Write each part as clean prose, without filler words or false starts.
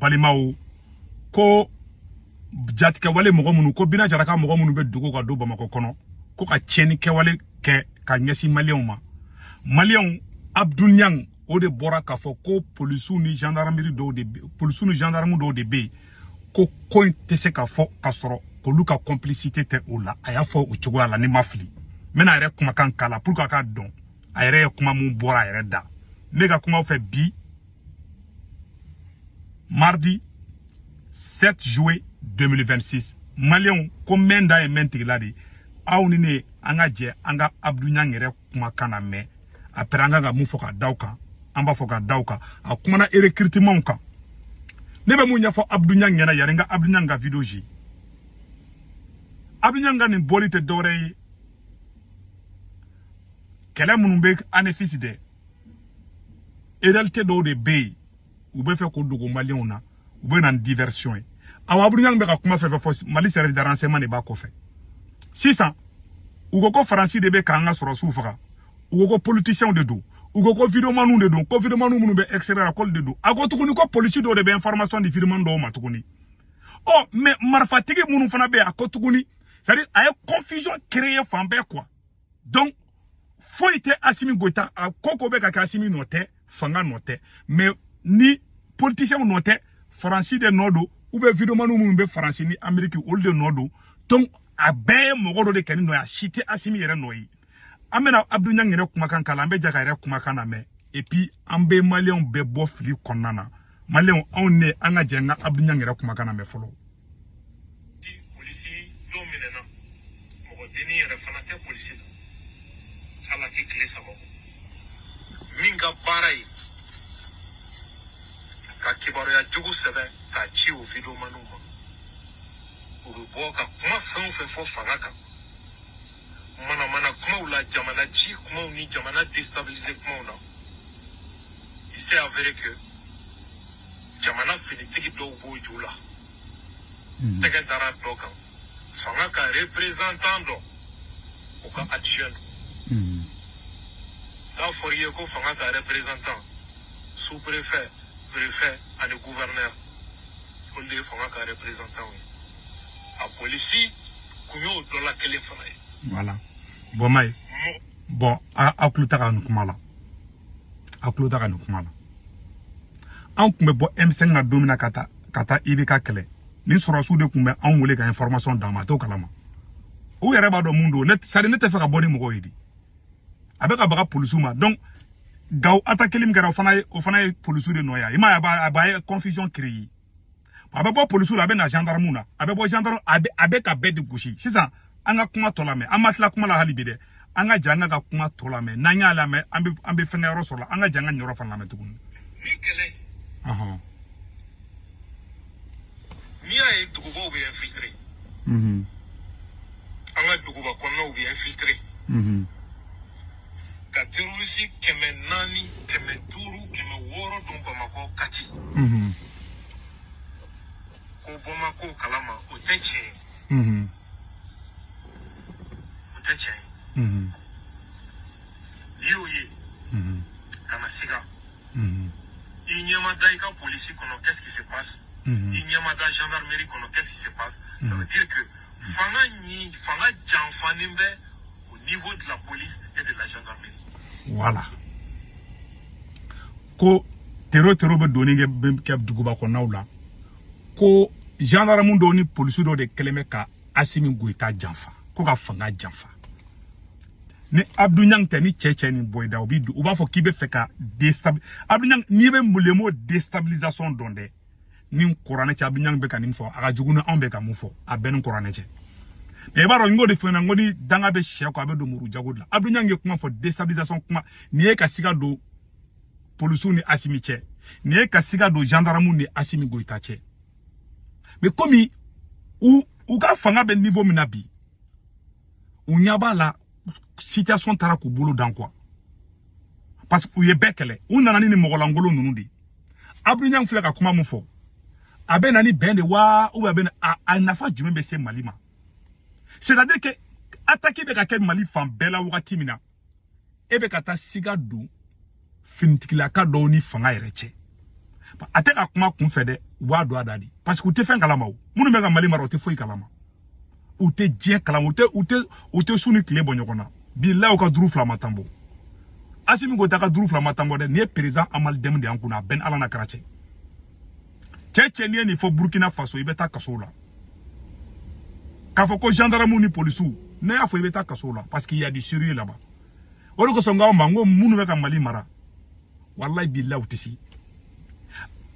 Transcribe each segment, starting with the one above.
Balimaw, ko jatigɛwale mɔgɔ minnu, ko Bina Jara ka mɔgɔ minnu bɛ dogo ka don Bamakɔ kɔnɔ, ko ka tiɲɛni kɛwale kɛ ka ɲɛsin Maliyɛnw ma. Maliyɛnw, Abdou Niang, o de bɔra k'a fɔ ko polisiw ni gendarmerie dɔw de, polisiw ni gendarme dɔw de bɛ yen, ko ko in tɛ se ka fɔ ka sɔrɔ k'olu ka complicité tɛ o la. A y'a fɔ o cogoya la. Ni ma fili, n bɛna a yɛrɛ kumakan k'a la pour que a k'a dɔn a yɛrɛ ye kuma mun bɔra a yɛrɛ da. N bɛ ka kuma fɛ bi, mardi 7 juillet 2026. Maliyɛnw, ko mɛn da ye mɛn tigila de. Aw ni ne, an ka jɛ an ka Abdou Niang yɛrɛ kumakan na mɛn. Après, an kan ka mun fɔ ka da o kan, an b'a fɔ ka da o kan. A kumana recrutement kan. Ne bɛ mun ɲɛfɔ Abdou Niang ɲɛna? Yanni n ka Abdou Niang ka vidéo ji, Abdou Niang ka nin bɔli tɛ dɔwɛrɛ ye, kɛlɛ minnu bɛ anefisi dɛ, réalité dɔw de bɛ yen, u bɛ fɛ k'o dogo Maliyɛnw na, u bɛ na ni diversion ye. Awa, Abdou Niang bɛ ka kuma fɛn fɛn fɔ, Mali service de renseignement de b'a kɔfɛ. Sisan u ko ko Faransi de bɛ k'an ka sɔrɔsiw faga, u ko ko politiciens de don, u ko ko videomaniw de don, ko videomaniw minnu bɛ extérieur la, k'olu de don. A ko tuguni ko polisi dɔw de bɛ information di videoman dɔw ma tuguni. Ɔ, mais marifatigi minnu fana bɛ yen, a ko tuguni, c'est à dire a ye confusion créer fan bɛɛ quoi. Donc foyi tɛ Assimi Goïta, a ko ko bɛ ka kɛ, Assimi nɔ tɛ, fanga nɔ tɛ, mais ni politiciens nɔ tɛ, Faransi de nɔ don, ou bien videomaniw minnu bɛ Faransi ni Amérique, olu de nɔ don. Donc a bɛɛ ye mɔgɔ dɔ de kɛ ni nɔ ye, a si tɛ Assimi yɛrɛ nɔ ye. An bɛna Abdou Niang yɛrɛ kumakan k'a la, an bɛ jɛ ka yɛrɛ kumakan lamɛn, et puis an bɛ Maliyɛnw bɛɛ bɔ fili kɔnɔna na. Maliyɛnw, anw ne, an ka jɛ an ka Abdou Niang yɛrɛ kumakan lamɛn fɔlɔ. Polisi dɔw minɛna, mɔgɔ denni yɛrɛ fana tɛ polisi la, hali a tɛ tile 3 bɔ. Min ka baara ye ka kibaruya jugu sɛbɛn k'a ci o videomaniw ma, u bɛ bɔ ka kuma fɛn o fɛn fɔ fanga kan, manamana kumaw la, jamana ci kumaw ni jamana déstabiliser kumaw na, il s'est avéré que jamana finitigi dɔw b'o ju la. Tɛgɛ dara dɔ kan, fanga ka représentant dɔ, o ka adjoint don. N'a fɔra i ye ko fanga ka représentant, sous-préfet, préfet ani gouverneur, olu de ye fanga ka représentant ye. A polisi kun y'o dɔ la kelen fana ye. Voilà, bon, maye bon, a tulo ta ka nin kuma la, a tulo ta ka nin kuma la. An tun bɛ bɔ M5 na don min na ka taa IBK kɛlɛ, ni sɔrɔsiw de tun bɛ anw wele ka information d'an ma. A t'o kalama, u yɛrɛ b'a dɔn mun don. Ne, c'est à dire ne tɛ fɛ ka bɔ ni mɔgɔw ye de. A bɛ ka baga polisiw ma. Donc Gawo attaque min kɛra, o fana ye polisiw de nɔ ye. I m'a ye, a b'a ye confusion créer. A bɛ bɔ polisiw la, a bɛ na gendarme na, a bɛ bɔ gendarme, a bɛ ka bɛɛ de gosi. Sisan an ka kuma tɔ lamɛn. An ma tila kuma la hali bi dɛ. An ka jɛ an ka kuma tɔ lamɛn. N'an y'a lamɛn, an bɛ fɛnkɛ yɔrɔ sɔrɔ la. An ka jɛ an ka nin yɔrɔ fana lamɛn tuguni. Ni kɛlɛ, n'i y'a ye dugubaw bɛ infiltrer, an ka duguba kɔnɔnaw bɛ infiltrer, ka terroriste 400, 500, 600 don Bamakɔ, Kati, ko bɔ ma k'o kalama, o tɛ tiɲɛ ye. O tɛ tiɲɛ ye. N'i y'o ye, kana siga. I ɲɛ ma da i ka polisi kɔnɔ, qu'est-ce qui se passe? I ɲɛ ma da gendarmerie kɔnɔ, qu'est-ce qui se passe? Ça veut dire que fanga ɲi, fanga janfanen bɛ au niveau de la police et de la gendarmerie. Voilà, ko terro terro bɛ donni kɛ, bɛ kɛ duguba kɔnɔnaw la, ko gendarme dɔw ni polisi dɔw de kɛlen bɛ ka Assimi Goïta janfa, ko ka fanga janfa. Ni Abdou Niang tɛ, ni cɛ cɛ nin bɔ i da, u bi u b'a fɔ k'i bɛ fɛ ka déstabiliser. Abdou Niang, n'i bɛ le mot déstabilisation dɔn dɛ, ni kuranɛ cɛ, Abdou Niang bɛ ka nin fɔ, a ka jugu ni anw bɛ ka mun fɔ, a bɛɛ ni kuranɛ cɛ. Mais i b'a dɔn, n k'o de f'i ɲɛna, n ko ni danga bɛ sɛ kɔ, a bɛ don muru jago de la. Abdou Niang ye kuma fɔ, déstabilisation kuma. Nin ye ka siga don polisiw ni Assimi cɛ, nin ye ka siga don gendarmew ni Assimi Goïta cɛ. Mais komi u ka fanga bɛ niveau min na bi, u ɲɛ b'a la, situation taara k'u bolo dan quoi, parce que u ye bɛɛ kɛlɛ, u nana ni nin mɔgɔlankolon ninnu de ye. Abdou Niang filɛ ka kuma mun fɔ, a bɛ na ni bɛn de wa, ou bien a bɛ na a nafa jumɛn bɛ se Mali ma? C'est à dire que attaque bɛ ka kɛ Mali fan bɛɛ la wagati min na, e bɛ ka taa siga don finitigilaka dɔw ni fanga yɛrɛ cɛ. A tɛ ka kuma kun fɛ dɛ, u b'a don a da de, parce que u tɛ fɛn kalama. O minnu bɛ ka Mali mara, u tɛ foyi kalama, u tɛ diɲɛ kalama, u tɛ su ni tile bɔ ɲɔgɔn na. Bilahi, u ka 5 ma tan bɔ. Asimi Goyita ka 5 ma tan bɔ dɛ. Nin ye président Amali Dɛmu de y'an kunna. A bɛɛ ni Ala na kɛra cɛ cɛ cɛ. N'i ye nin fɔ Burukina Faso, i bɛ taa kaso la. K'a fɔ ko gendarme ni polisiw, ne y'a fɔ, i bɛ taa kaso la, parce qu'il y a du sérieux là-bas. O de kosɔn n k'aw ma, n ko minnu bɛ ka Mali mara, walayi bilahi, u tɛ se.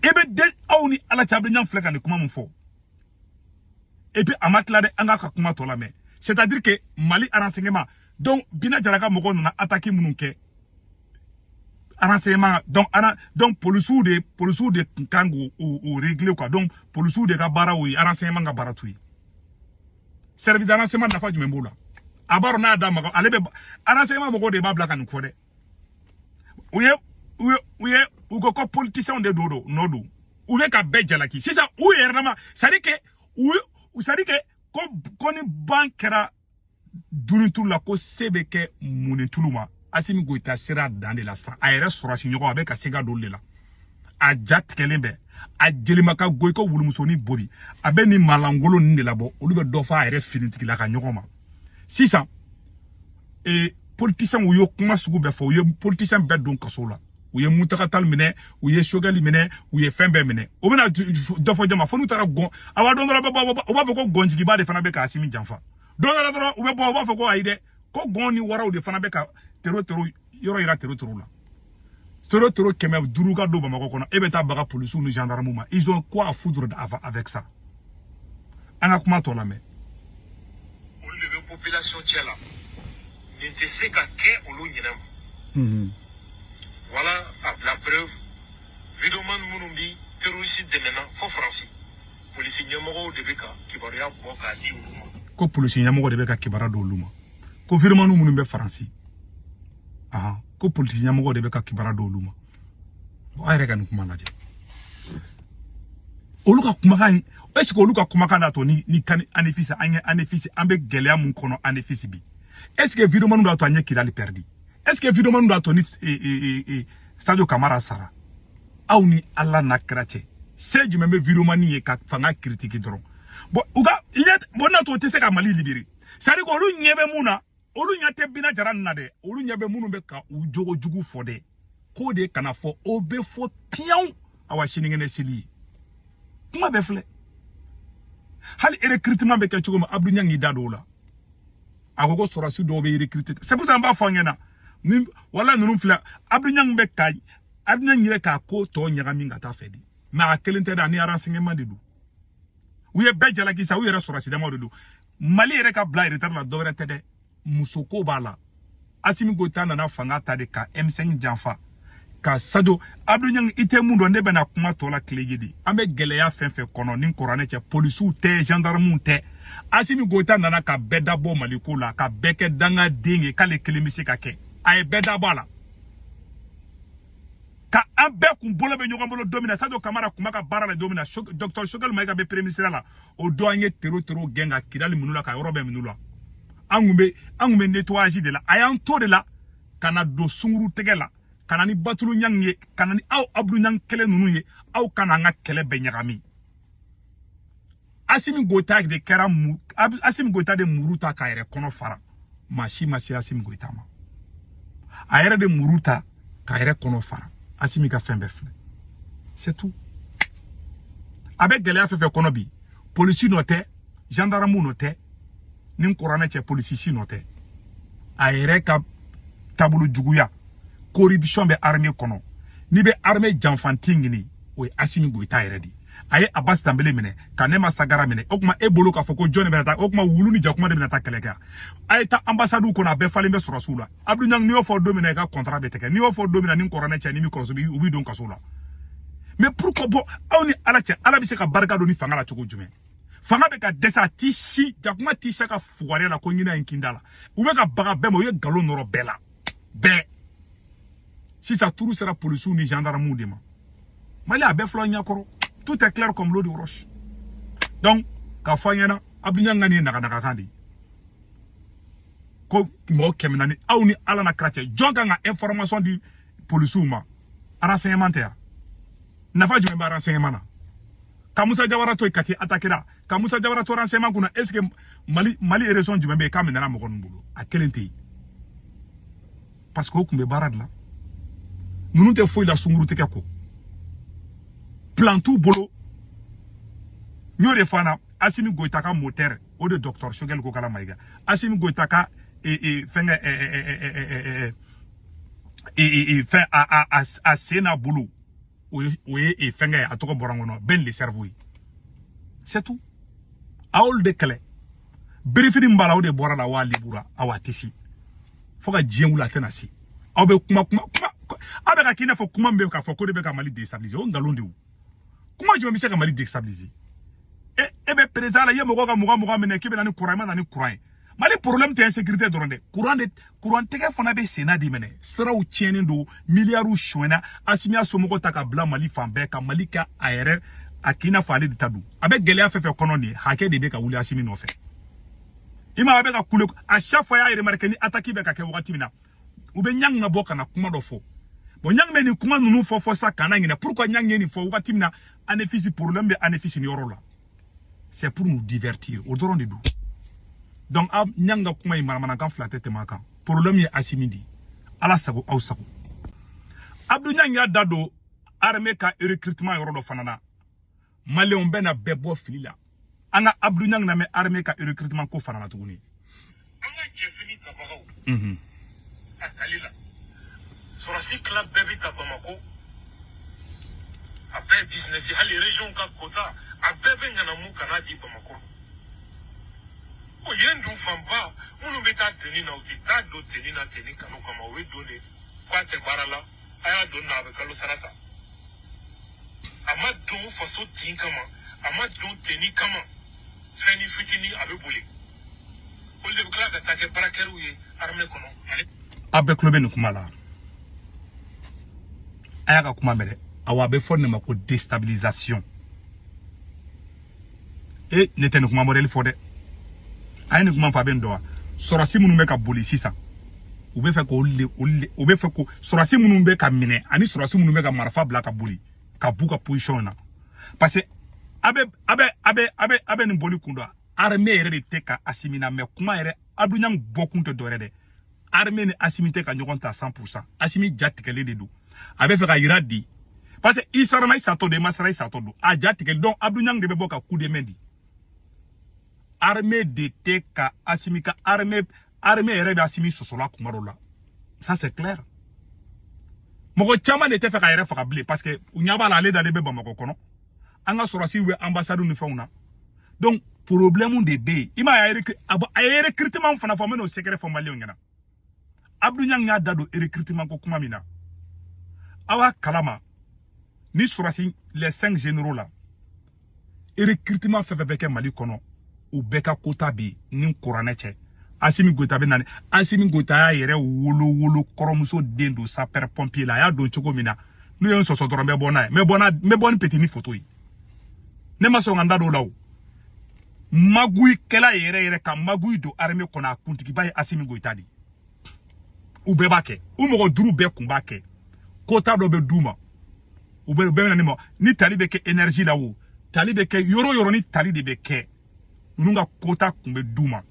E bɛ den aw ni Ala cɛ, a bɛ ɲan filɛ ka nin kuma min fɔ. Et puis a ma tila dɛ, an k'a ka kuma tɔ lamɛn. C'est à dire que Mali renseignement, donc Bina Jara ka mɔgɔw nana attaque minnu kɛ, renseignement, donc ana donc polisiw de tun kan k'o o régler quoi. Donc polisiw de ka baara o ye, renseignement ka baara t'o ye. Service de renseignement, nafa jumɛn b'o la? A b'a dɔn n'a da maga, ale bɛ renseignement mɔgɔw de b'a bila ka nin fɔ dɛ. U ye u ko ko politiciens de don nɔ don, u bɛ ka bɛɛ jalaki sisan u yɛrɛ dama. C'est à dire que u c'est à dire que ko ni ban kɛra dunitulu la, ko se bɛ kɛ munitulu ma. Asimi Goyita sera a dan de la sisan. A yɛrɛ sɔrɔsi ɲɔgɔn, a bɛ ka se ka don de la. A ja tigɛlen bɛ, a jelima ka go i ko wulumusonin bori. A bɛ nin malangolo ninnu de labɔ, olu bɛ dɔ fɔ a yɛrɛ finitigila ka ɲɔgɔn ma sisan. Ee, politiciens, u ye kuma sugu bɛɛ fɔ, u ye politicien bɛɛ don kaso la, u ye Mutaka Tali minɛ, u ye Sogɛli minɛ, u ye fɛn bɛɛ minɛ. U bɛna dɔ fɔ jama fo n'u taara gɔn. Awa, don dɔ la bɛ bɔ, u b'a fɔ ko gɔnjigiba de fana bɛ ka Asimi janfa. Don dɔ la dɔrɔn, u bɛ bɔ, u b'a fɔ ko ayi dɛ, ko gɔn ni waraw de fana bɛ ka tero tero yɔrɔ yira tero tero la. Tero tero 500 ka don Bamakɔ kɔnɔ, e bɛ taa baga polisiw ni gendarmew ma. Ils ont quoi à foutre avec ça? An ka kuma tɔ lamɛn. Olu de bɛ population cɛ la. Nin tɛ se ka kɛ olu ɲinɛ ma. Voilà la preuve, vidéoman minnu bi terroriste dɛmɛna fo Faransi, polisi ɲɛmɔgɔw de bɛ ka kibaruya bɔ k'a di olu ma. Ko polisi ɲɛmɔgɔ de bɛ ka kibaruya di olu ma, ko vidéoman minnu bɛ Faransi, ahan, ko polisi ɲɛmɔgɔ de bɛ ka kibaruya di olu ma. Bon, a yɛrɛ ka nin kuma lajɛ, olu ka kumakan in, est ce que olu ka kumakan d'a to ni kan Anefisi, an ye Anefisi, an bɛ gɛlɛya mun kɔnɔ Anefisi bi? Est ce que vidéoman d'a to an ye Kidali perdu? Est ce que vidéoman d'a to ni Sadio Kamara sara? Aw ni Ala n'a kɛra cɛ, se jumɛn bɛ vidéoman ye ka fanga critiquer dɔrɔn? Bon, u ka ɲɛ bon n'a to o tɛ se ka Mali libérer. C'est à dire que olu ɲɛ bɛ mun na? Olu ɲɛ tɛ Bina Jara nin na dɛ. Olu ɲɛ bɛ minnu bɛ ka u jogo jugu fɔ dɛ, k'o de kana fɔ, o bɛ fɔ piyanw. Awa, sinikɛnɛ seli ye, kuma bɛɛ filɛ. Hali recrutement bɛ kɛ cogo min, Abdou Niang y'i da don o la. A ko ko sɔrɔsi dɔw bɛ recruter. C'est pour ça an b'a fɔ an ɲɛna ni wala ninnu filɛ. Abdou Niang bɛ ka Abdou Niang yɛrɛ k'a ko tɔ ɲagami ka taa fɛ de, mais a kelen tɛ dɛ, ani renseignement de don. U ye bɛɛ jalaki sa, u yɛrɛ sɔrɔsi damaw de don. Mali yɛrɛ ka bila retard la, dɔwɛrɛ tɛ dɛ, musoko b'a la. Asimi Goyita nana fanga ta de ka M5 janfa ka Sadio. Abdou Niang, i tɛ mun dɔn, ne bɛna kuma tɔ la tile de. An bɛ gɛlɛya fɛn fɛn kɔnɔ ni kuranɛ cɛ, polisiw tɛ, gendarmew tɛ. Asimi Goyita nana ka bɛɛ dabɔ Maliko la, ka bɛɛ kɛ dangaden ye, k'ale kelen bɛ se ka kɛ. A ye bɛɛ dabɔ a la ka an bɛɛ kun bolo bɛ ɲɔgɔn bolo don min na, Sadio Kamara kun b'a ka baara la don min na, docteur Choguel Maïga bɛ premier ministre la, o don an ye tero tero gɛn ka Kidali minnu la, ka yɔrɔ bɛɛ minnu la. An kun bɛ nettoyage de la. A y'an to de la ka na don sunkuru tɛgɛ la, ka na ni Batulu Ɲangi ye, ka na ni aw Abdou Niang kelen ninnu ye. Aw kana an ka kɛlɛ bɛɛ ɲagami. Asimi Goyita de kɛra mu, Asimi Goyita de muru ta k'a yɛrɛ kɔnɔ fara. Maa si ma se Asimi Goyita ma, a yɛrɛ de muru ta k'a yɛrɛ kɔnɔ fara. Asimi ka fɛn bɛɛ filɛ, c'est tout. A bɛ gɛlɛya fɛn fɛn kɔnɔ bi, polisi nɔ tɛ, gendarme nɔ tɛ, ni kuranɛ cɛ, polisi si nɔ tɛ. A yɛrɛ ka taabolo juguya, corruption bɛ armée kɔnɔ. N'i bɛ armée janfanti ɲini, o ye Asimi Goyita yɛrɛ de ye. A ye Abbas Danbele minɛ ka Nema Sagara minɛ. O tuma e bolo k'a fɔ ko jɔn de bɛna taa? O tuma wulu ni jakuma de bɛna taa kɛlɛ kɛ? A ye taa ambassade kɔnɔ, a bɛɛ falen bɛ sɔrɔsiw la. Abdou Niang, n'i y'o fɔ don min na, i ka contrat bɛ tigɛ. N'i y'o fɔ don min na, ni kɔrɔnɛ cɛ, ni mi kɔlɔsi, u b'i don kaso la. Mais pourquoi? Bon, aw ni Ala cɛ, Ala bɛ se ka barika don ni fanga la cogo jumɛn? Fanga bɛ ka dɛsɛ, a ti si jakuma ti se ka fugariya la ko ɲinɛ in kinda la. U bɛ ka baga bɛɛ ma, u ye nkalon nɔrɔ bɛɛ la bɛɛ. Sisan turu sera polisiw ni gendarmew de ma. Mali, a bɛɛ filɛ ɲɛkɔrɔ, tout est clair comme l'eau de roche. Donc k'a fɔ an ɲɛna, Abdou Niang ka nin ye naganagakan de ye ko mɔgɔ 400. Aw ni Ala na kira cɛ, jɔn kan ka information di polisiw ma? Renseignement tɛ yan. Nafa jumɛn bɛ renseignement na? Ka Musa Jawara to yen, Kati attaquera, ka Musa Jawara to renseignement kunna, est ce que Mali région jumɛn bɛ yen k'a minɛna mɔgɔ ninnu bolo? A kelen tɛ yen, parce que o tun bɛ baara de la. Ninnu tɛ foyi la, sunkuru tigɛ kɔ, plan t'u bolo. N y'o de fɔ an na, Asimi Goyita ka moteur, o de docteur Choguel Kokala Mayiga. Asimi Goyita ka fɛnkɛ, fɛn, a sen n'a bolo, o ye fɛnkɛ, a tɔgɔ bɔra n kɔnɔ, Ben le cerveau ye, c'est tout. A y'olu de kɛlɛ. Birifini min b'a la, o de bɔra la wa libura. Awa, a tɛ se fo ka diɲɛ wuli, a tɛna se. Aw bɛ kuma kuma kuma, aw bɛ ka k'i n'a fɔ kuma min bɛ k'a fɔ ko de bɛ ka Mali déstabiliser. O nkalon de ye. O kuma jumɛn bɛ se ka Mali déstabiliser? E bɛ président la, i ye mɔgɔw ka 20 20 minɛ k'i bɛ na ni courant, i ma na ni courant ye. Mali problème tɛ insécurité dɔrɔn dɛ, courant de, courant tigɛ fana bɛ senna de minɛ. Siraw tiɲɛnen don, miliyariw sonyɛna. Asimi y'a somɔgɔw ta ka bila Mali fan bɛɛ, ka Mali kɛ a yɛrɛ, a k'i n'a fɔ ale de ta don. A bɛ gɛlɛya fɛn fɛn kɔnɔ nin ye, hakɛ de bɛ ka wuli Asimi nɔfɛ. I ma, a bɛ ka kule à chaque fois. Y'a remarqué, ni attaque bɛ ka kɛ wagati min na, u bɛ Ɲangi ka bɔ ka na kuma dɔ fɔ. Bon, Ɲangi bɛ nin kuma ninnu fɔ sa, kana ɲinɛ. Pourquoi Ɲangi ye nin fɔ wagati min na Anefisi problème bɛ Anefisi ni yɔrɔ la? C'est pour nous divertir, o dɔrɔn de don. Donc a Ɲangi ka kuma in, manamanakan fila tɛ tɛmɛ a kan. Problème ye Asimi de ye. Ala sago, aw sago. Abdou Ɲangi y'a da don armée ka recrutement yɔrɔ dɔ fana na. Maliyɛnw bɛ na bɛɛ bɔ fili la. An ka Abdou Ɲangi lamɛn armée ka recrutement ko fana na tuguni. An ka jɛfini tabagaw, a tali la, sɔrɔsi tila bɛɛ bɛ ta Bamako, a bɛɛ ye business. Hali région ka quota, a bɛɛ bɛ ɲanamu ka n'a di Bamako. O yen dun, fanba minnu bɛ taa tenue na, u tɛ taa don tenue na tenue kanu kama. U bɛ don de k'a tɛ baara la, a y'a don na, a bɛ kalo sara ta. A ma don faso tin kama, a ma don tenue kama. Fɛn ni fitinin, a bɛ boli. Olu de bɛ tila ka taa kɛ baarakɛriw ye armée kɔnɔ ale. Aw bɛɛ tulo bɛ nin kuma la, a y'a ka kuma mɛn dɛ. Awa, a bɛ fɔ nin ma ko déstabilisation. E, ne tɛ nin kuma modèle fɔ dɛ. A ye nin kuma fɔ, a bɛ nin dɔn wa? Sɔrɔsi minnu bɛ ka boli sisan, u bɛ fɛ k'olu de, olu de, u bɛ fɛ ko sɔrɔsi minnu bɛ ka minɛ ani sɔrɔsi minnu bɛ ka marifa bila ka boli ka b'u ka position na, parce que a bɛ nin boli kun dɔn. Armée yɛrɛ de tɛ ka Asimi na mɛ kuma yɛrɛ. Abdou Niang bɔkun tɛ dɔwɛrɛ dɛ, armée ni Asimi tɛ ka ɲɔgɔn ta 100%. Asimi ja tigɛlen de don, a bɛ fɛ ka yira di, parce que i sarama, i satɔ don, i ma sara, i satɔ don, a ja tigɛlen. Donc Abdou Niang de bɛ bɔ ka coup de main di. Armée de tɛ ka Asimi ka armée yɛrɛ bɛ Asimi sɔsɔla kuma dɔ la, ça c'est clair. Mɔgɔ caman de tɛ fɛ k'a yɛrɛ faga bilen, parce que u ɲɛ b'a la, ale dalen bɛ Bamakɔ kɔnɔ, an ka sɔrɔsiw bɛ ambassade ni fɛnw na. Donc problème de bɛ yen. I m'a ye, a ye recrutement fana fɔ, n bɛ n'o secret fɔ maliyɛnw ɲɛna. Abdou Niang y'a da don recrutement ko kuma min na, aw b'a kalama ni sɔrɔsi, les cinq généraux la, recrutement fɛn fɛn bɛ kɛ Mali kɔnɔ, u bɛɛ ka quota bɛ yen. Ni kuranɛ cɛ, Asimi Goyita bɛ na ni Asimi Goyita y'a yɛrɛ wolo wolo kɔrɔmuso den don sapeur pompier la. A y'a don cogo min na, n'u ye n sɔsɔ dɔrɔn, n bɛ bɔ n'a ye, n bɛ bɔ n'a, n bɛ bɔ ni petit ni photo ye. Ne ma sɔn ka n da don o la. O maguyikɛla yɛrɛ yɛrɛ ka maguyi don armée kɔnɔ, a kuntigiba ye Asimi Goyita de ye. U bɛɛ b'a kɛ, u mɔgɔ duuru bɛɛ kun b'a kɛ. Quota dɔ bɛ d'u ma, u bɛɛ bɛ na ni ma ni tali bɛ kɛ énergie la, o tali bɛ kɛ yɔrɔ o yɔrɔ, ni tali de bɛ kɛ, ninnu ka quota kun bɛ d'u ma.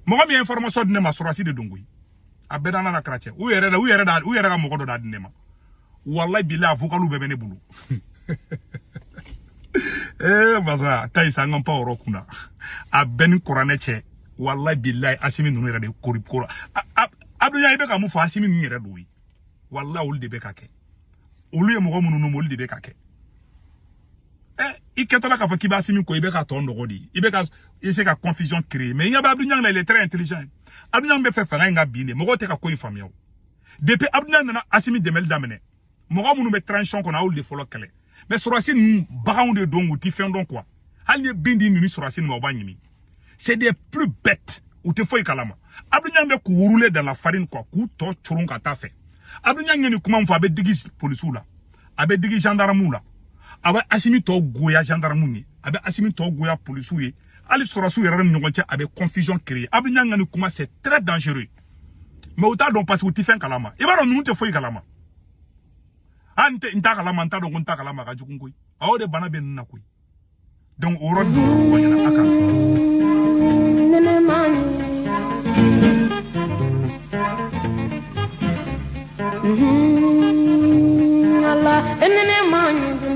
Mɔgɔ min ye information di ne ma, sɔrɔsi de don koyi. A bɛɛ n'a na kɛra cɛ, u yɛrɛ la, u yɛrɛ da, u yɛrɛ ka mɔgɔ dɔ d'a di ne ma. Wallahi bilahi, a vocal bɛɛ bɛ ne bolo. Ee masa, kayi sa, an ka pan o yɔrɔ kunna. A bɛɛ ni kuranɛ cɛ, wallahi bilahi, Asimi ninnu yɛrɛ de kori koro. Abdoulaye, i bɛ ka mun fɔ? Asimi ninnu yɛrɛ don ye, wallahi, olu de bɛ ka kɛ. Olu ye mɔgɔ minnu nommé, olu de bɛ ka kɛ. Ɛ, i kɛtɔla k'a fɔ k'i bɛ Asimi ko, i bɛ ka tɔ nɔgɔ de, i bɛ ka essayer ka confusion créer. Mais i ɲɛ bɛ Abdou Niang la, il est très intelligent. Abdou Niang bɛ fɛ fanga in ka bin de, mɔgɔw tɛ ka ko in faamuya. O depuis Abdou Niang nana Asimi dɛmɛli daminɛ, mɔgɔ minnu bɛ transition kɔnɔ, a y'olu de fɔlɔ kɛlɛ. Mais sɔrɔsi ninnu, baganw de don, u ti fɛn dɔn quoi. Hali ni ye bin di ninnu sɔrɔsi ninnu ma, u b'a ɲimi. C'est des plus bêtes, u tɛ foyi kalama. Abdou Niang bɛ k'u rouler dans la farine quoi, k'u tɔ coron ka taa fɛ. Abdou Niang ye nin kuma min fɔ, a bɛ digi polisiw la, a bɛ digi gendarmew la, a bɛ Asimi tɔ goya gendarmew ye, a bɛ Asimi tɔ goya polisiw ye, hali sɔrɔsiw yɛrɛ ni ɲɔgɔn cɛ, a bɛ confusion créer. Abdou Niang ka nin kuma, c'est très dangereux, mais u t'a dɔn parce que u tɛ fɛn kalama. I b'a dɔn, ninnu tɛ foyi kalama. An tɛ n t'a kalama, n t'a dɔn ko n t'a kalama, a ka jugu koyi. A y'o de bana bɛ ninnu na koyi. Donc o yɔrɔ dɔ ka fɔ ɲɛna a kan. Allah enene man.